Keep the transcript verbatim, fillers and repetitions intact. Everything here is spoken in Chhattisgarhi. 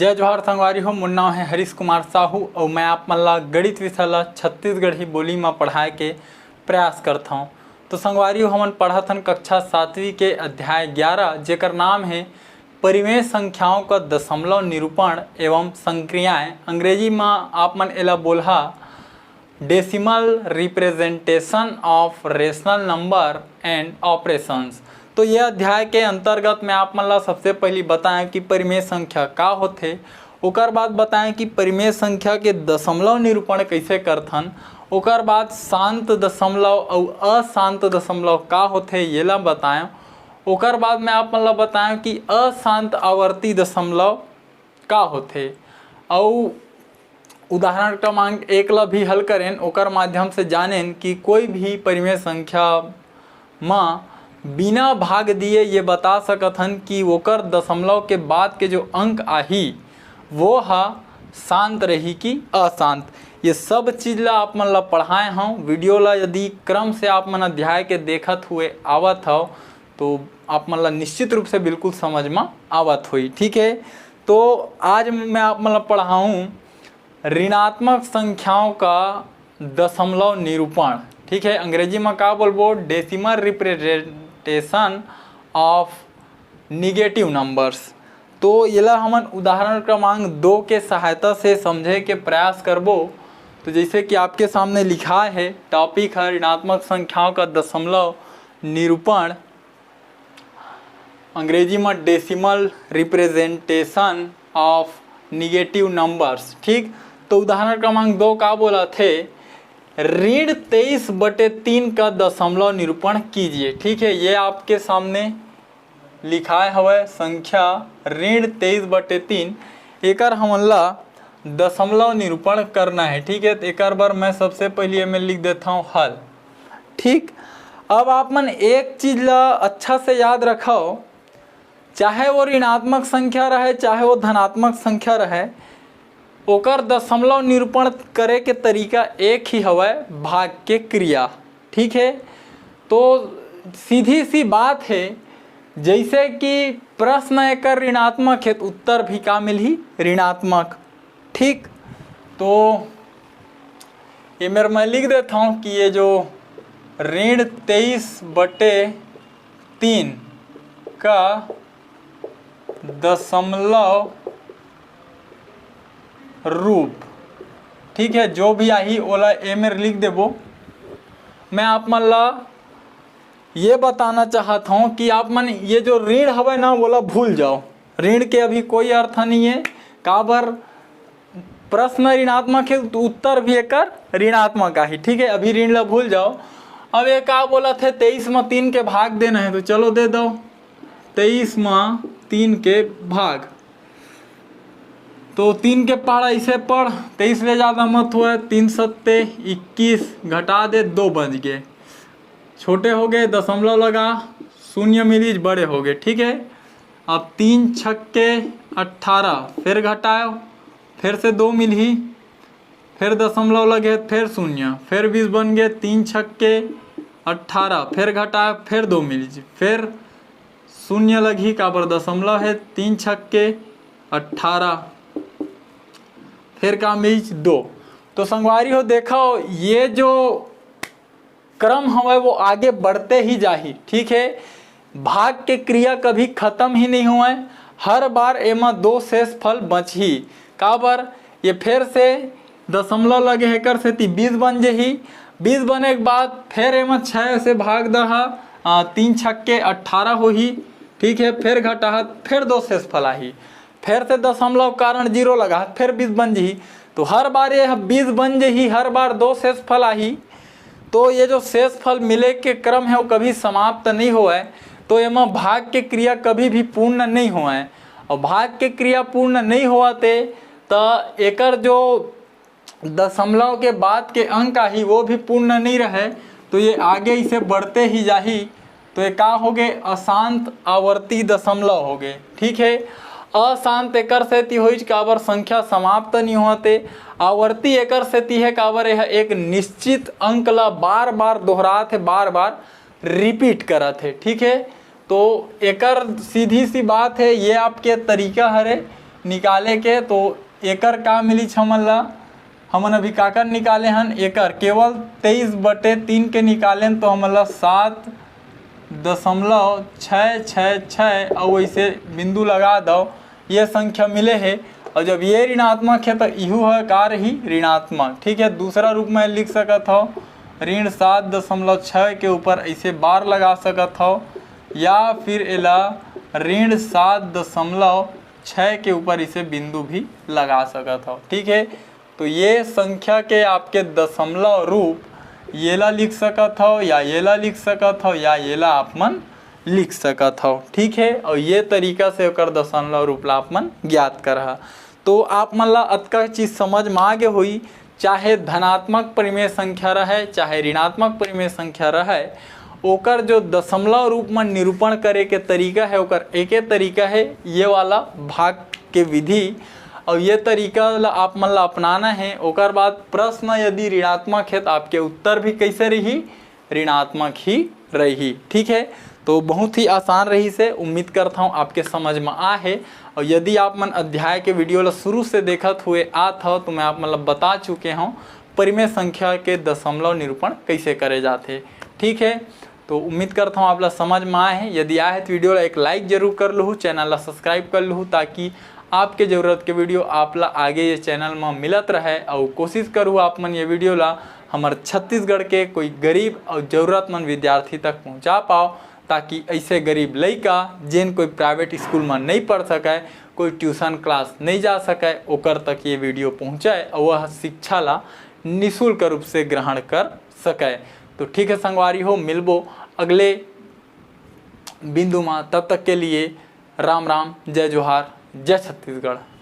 जय जोहार संगवारी हो, मोर नाम है हरीश कुमार साहू अउ मैं आप मन ला गणित विषय ला छत्तीसगढ़ी बोली म पढ़ाए के प्रयास करथौं। तो संगवारी हो, हमन पढ़त हन कक्षा सातवीं के अध्याय ग्यारह, जेकर नाम है परिमेय संख्याओं का दशमलव निरूपण एवं संक्रियाएं। अंग्रेजी म आप मन एला बोलहा Decimal Representation of Rational Number and Operations। तो ये अध्याय के अंतर्गत मैं आप मन ला सबसे पहली बताएं कि परिमेय संख्या का होथे, ओकर बाद बताएं कि परिमेय संख्या के दशमलव निरूपण कैसे करथन, ओकर बाद शांत दशमलव अउ अशांत दशमलव का होथे, ये ला बताएं। ओकर बाद मैं आप मन ला बताएं कि अशांत आवर्ती दशमलव का होथे, अउ उदाहरण क्रमांक एक ला भी हल करेन, ओकर माध्यम से जानेन कि कोई भी परिमेय संख्या म बिना भाग दिए ये बता सकत हन कि ओकर दशमलव के बाद के जो अंक आही, वो ह शांत रही कि अशांत। ये सब चीज ला आप मन ला पढ़ाए हव। वीडियो ला यदि क्रम से आप मन अध्याय के देखत हुए आवत हव, तो आप मन ला निश्चित रूप से बिल्कुल समझ म आवत होही। ठीक है, तो आज मैं आप मन ला पढ़ाऊँ ऋणात्मक संख्याओं का दशमलव निरूपण। ठीक है, अंग्रेजी म का बोलबो, Decimal Representation of Negative Numbers। तो येला हमन उदाहरण क्रमांक दो के सहायता से समझे के प्रयास करबो। तो जैसे कि आपके सामने लिखा है, टॉपिक है ऋणात्मक संख्याओं का दशमलव निरूपण, अंग्रेजी म Decimal Representation of Negative Numbers। ठीक, तो उदाहरण क्रमांक दो का बोलथे, ऋण तेईस बटे तीन का दशमलव निरूपण कीजिए। ठीक है, ये आपके सामने लिखाए हवय संख्या ऋण तेईस बटे तीन, एकर हमन ला दशमलव निरूपण करना है। ठीक है, तो एकर बर मैं सबसे पहले एमे लिख देता हूँ हल। ठीक, अब आप मन एक चीज ला अच्छा से याद रखव, चाहे वो ऋणात्मक संख्या रहे, चाहे वो धनात्मक संख्या रहे, ओकर दशमलव निरूपण करे के तरीका एक ही हवय, भाग के क्रिया। ठीक है, तो सीधी सी बात है, जैसे कि प्रश्न एकर ऋणात्मक है, तो उत्तर भी का मिलही? ऋणात्मक। ठीक, तो ये मेर मैं लिख देता हूँ कि ये जो ऋण तेईस बटे तीन का दशमलव रूप, ठीक है, जो भी आही ओला ए मेर लिख देबो। मैं आप मन ला ये बताना चाहत हूँ कि आप मन ये जो ऋण हवय ना, वोला भूल जाओ। ऋण के अभी कोई अर्थ नहीं है। काबर? प्रश्न ऋणात्मक है, तो उत्तर भी एकर ऋणात्मक आही। ठीक है, अभी ऋण ला भूल जाओ। अब ये का बोलत हे, तेईस म तीन के भाग देना है, तो चलो दे दो तेईस म तीन के भाग। तो तीन के पहाड़ा इसे पढ़, तेईस ले ज़्यादा मत होए, तीन सत्ते इक्कीस, घटा दे, दो बच गए, छोटे हो गए, दशमलव लगा, शून्य मिलीज, बड़े हो गए। ठीक है, अब तीन छक्के अट्ठारह, फिर घटाओ, फिर से दो मिलही, फिर दशमलव लगे, फिर शून्य, फिर बीस बन गए, तीन छक्के अट्ठारह, फिर घटाओ, फिर दो मिलीज, फिर शून्य लगही, काबर दशमलव है, तीन छक्के अट्ठारह, फिर का मिलीज, दो। तो संगवारी हो, देखो, ये जो क्रम हवय, वो आगे बढ़ते ही जाही। ठीक है, भाग के क्रिया कभी खत्म ही नहीं होवय, हर बार एमा दो शेष फल बचही। काबर? ये फिर से दशमलव लगे हे, एकर सेती बीस बन जही। बीस बने के बाद फिर एमा छः से भाग दहा, आ, तीन छक्के अट्ठारह होही। ठीक है, फिर घटाहत, फिर दो शेष फल आही, फिर से दशमलव कारण जीरो लगा, फिर बीस बन जही। तो हर बार ये बीस बन जही, हर बार दो शेष फल आही। तो ये जो शेष फल मिले के क्रम है, वो कभी समाप्त नहीं होवय। तो एमा भाग के क्रिया कभी भी पूर्ण नहीं होवय, और भाग के क्रिया पूर्ण नहीं होवत हे, त एकर जो दशमलव के बाद के अंक आही, वो भी पूर्ण नहीं रहे, तो ये आगे इसे बढ़ते ही जाही। तो ये का हो गए? अशांत आवर्ती दशमलव हो गए। ठीक है, अशांत एकर सेती होइच, काबर संख्या समाप्त नहीं होते। आवर्ती एकर सेती है, काबर यह एक निश्चित अंक ला बार बार दोहरात है, बार बार रिपीट करत है। ठीक है, तो एकर सीधी सी बात है, ये आपके तरीका हरे निकाले के, तो एकर का मिलिस हमन ला? हमन अभी काकर निकाले हन? एकर केवल तेईस बटे तीन के निकालेन, तो हमन ला सात दशमलव छः छः छः अउ ऐसे बिंदु लगा दव, ये संख्या मिले हे। और जब ये ऋणात्मक है तो इहू है का रही? ऋणात्मक। ठीक है, दूसरा रूप में लिख सकत हो, ऋण सात दशमलव छः के ऊपर ऐसे बार लगा सकत हो, या फिर एला ऋण सात दशमलव छः के ऊपर इसे बिंदु भी लगा सकत हो। ठीक है, तो ये संख्या के आपके दशमलव रूप येला लिख सकत हो, या येला लिख सकत हो, या येला आप मन लिख सकत हो। ठीक है, और ये तरीका से ओकर दशमलव रूप ला आप मन ज्ञात करहा। तो आप मन ला अतका चीज समझ में आ गे होई, चाहे धनात्मक परिमेय संख्या रहे, चाहे ऋणात्मक परिमेय संख्या रहे, ओकर जो दशमलव रूप में निरूपण करे के तरीका है, ओकर एके तरीका है, ये वाला भाग के विधि। और ये तरीका ला आप मन ला अपनाना है। ओकर बाद प्रश्न यदि ऋणात्मक है, तो आपके उत्तर भी कैसे रही? ऋणात्मक ही रही। ठीक है, तो बहुत ही आसान रहिसे, उम्मीद करता हूँ आपके समझ में आ है। और यदि आप मन अध्याय के वीडियो ला शुरू से देखत हुए आत हो, तो मैं आप मन ला बता चुके हूँ परिमेय संख्या के दशमलव निरूपण कैसे करे जाथे। ठीक है, तो उम्मीद करता हूँ आप ला समझ में आए है। यदि आए है तो वीडियो ला एक लाइक जरूर कर लूहू, चैनल ला सब्सक्राइब कर लूहू, ताकि आपके जरूरत के वीडियो आप ला आगे ये चैनल में मिलत रहे। और कोशिश करूँ आप मन ये वीडियो ला हमर छत्तीसगढ़ के कोई गरीब और जरूरतमंद विद्यार्थी तक पहुँचा पाओ, ताकि ऐसे गरीब लइका जेन कोई प्राइवेट स्कूल में नहीं पढ़ सके, कोई ट्यूशन क्लास नहीं जा सके, ओकर तक ये वीडियो पहुँचे और वह शिक्षा ला निशुल्क रूप से ग्रहण कर सके। तो ठीक है संगवारी हो, मिलबो अगले बिंदु में। तब तक के लिए राम राम, जय जोहार, जय छत्तीसगढ़।